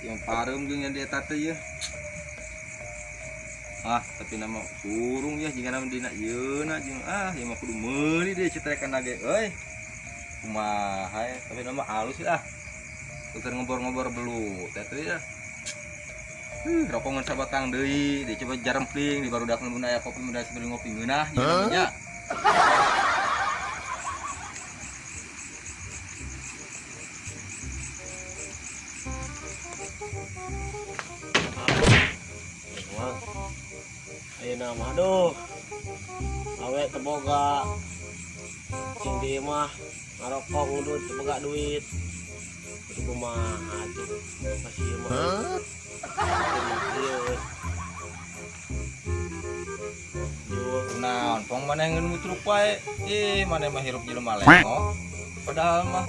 Yang pareum jeung yang di eta teh yeuh. Ah, tapi nama burung ya jika nama dina yeuna jeung ah ieu mah kudu meuli deui citrekan ge euy. Kumaha ya, tapi nama halus ah. Tuker ngobor-ngobor belut teh teh ya. Rokok ngan sabatang deui, dicoba jarempling di barudak mun aya kopi mun sebelum ngopi ngeunah ieu namanya. Wah. Ayeuna mah aduh. Awe teboga. Cing di imah ngarokok ngudut teboga duit. Kudu kumaha atuh. Masih ieu mah. Serius. Naon, pong maneh ngeun mutruk wae. Ih, maneh mah hirup jelema lengok. Padahal mah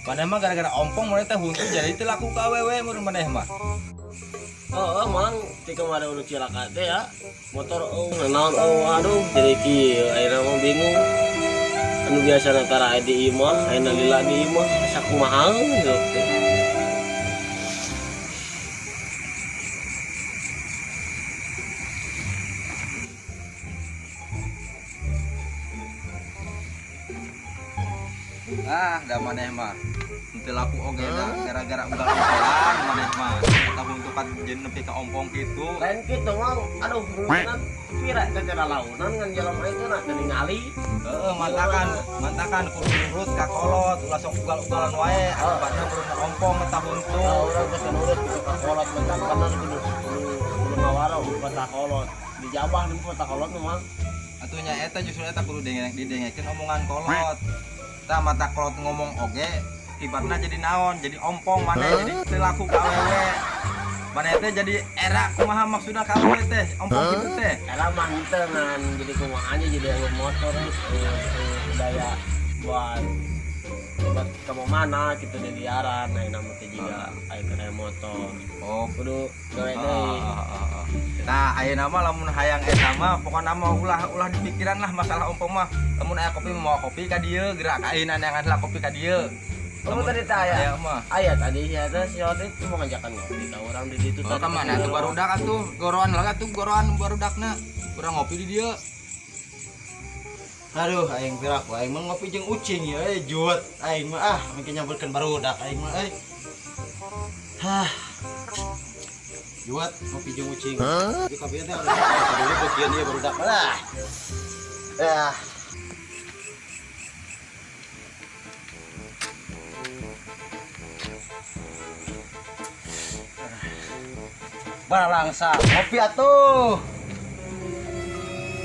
maneh mah gara-gara ompong maneh teh huntu jadi teu laku ka awewe mun maneh mah. Oh, mang ti kamari anu cilaka teh ya. Motor eueuh naon eueuh aduh jadi kieu ayeuna mah bingung. Anu biasana tara aya di imah, ayeuna lila di imah asa kumaha hirup teh. Ah, da maneh mah henteu laku oge da gara-gara ugal-ugalan maneh mah. Eta huntu kan jeung nepi ka ompong kitu. Lain kitu mang, aduh huntuna pira teh teh launan ngan jelema itu na teu ningali. Heeh, mantakan kudu nurut ka kolot, ulah sok ugal-ugalan wae, akibatna meureun ompong eta huntu. Nah, urang teh nurut kitu ka kolot mentak bener kudu kudu kudu ngawaro ka kolot. Dijabah nu ka kolot mah mang. Atuh nya eta justru eta kudu didengekeun omongan kolot. Tah mata kolot ngomong oge kibarna jadi naon, jadi ompong maneh jadi teu laku ka awewe. Maneh teh jadi era kumaha maksudna ka awewe teh, ompong kitu teh. Era mah henteu ngan jadi kumahanya jadi anu motor daya buat buat ke mana gitu di liaran nah nama teh jiga aya kena motor. Oh, kudu gawe deui. Nah, ayeuna mah lamun hayang eta mah pokona mah ulah dipikiran lah masalah ompong mah. Lamun aya kopi mau kopi ka dieu, gerak ka ayeuna neangan lah kopi ka dieu. Kamu tadi teh aya. Aya mah. Aya tadi ya teh si Odit mau ngajakan ngopi ka urang di ditu Oh, tadi. ka mana atuh barudak atuh, goroan lah atuh goroan barudakna. Urang ngopi di dieu. Aduh, aing piraku aing mah ngopi jeung ucing ya, euy, juet aing mah ah, mungkin nyamperkeun barudak aing mah euy. Hah. Juet ngopi jeung ucing. Di kopi teh harus dulu bagian ieu barudak lah. Ah. Baralangsa, ngopi atuh.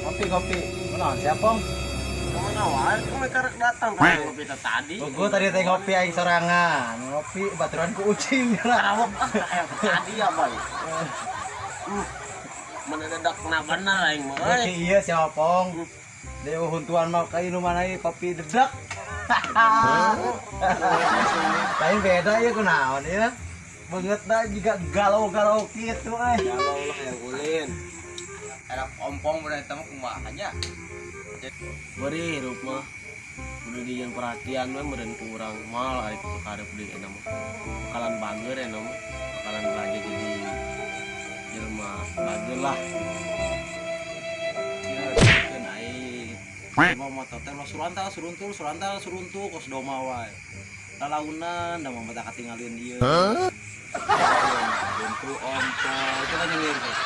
Ngopi ngopi. Kunaon siapa, Pong? Kemana wae kamu karek datang ka ngopi teh tadi. Oh, gua tadi teh ngopi aing sorangan, ngopi baturan ku ucing lah. Karawak ah kayak tadi ya, Boy. Menedak na bener aing mah euy. Oke, iya siapa, Pong? Dewa huntuan mah ka inuman aing kopi dedak. Lain beda ya kunaon ya. Banget dah juga galau-galau kitu euy. Ya Allah yang ulin. Era ompong bener eta mah kumaha nya. Beri hirup mah. Kudu dijieun perhatian we meureun ku urang moal ari kitu karep deui eta mah. Bakalan bager eta mah. Bakalan belajar jadi jelema bager lah. Ya, keun aing. Mau motor teh surantal suruntul surantal suruntul kos doma wae. Lalaunan da mah mata katingalieun ieu. Huntu ompong Itu kan nyengir teh.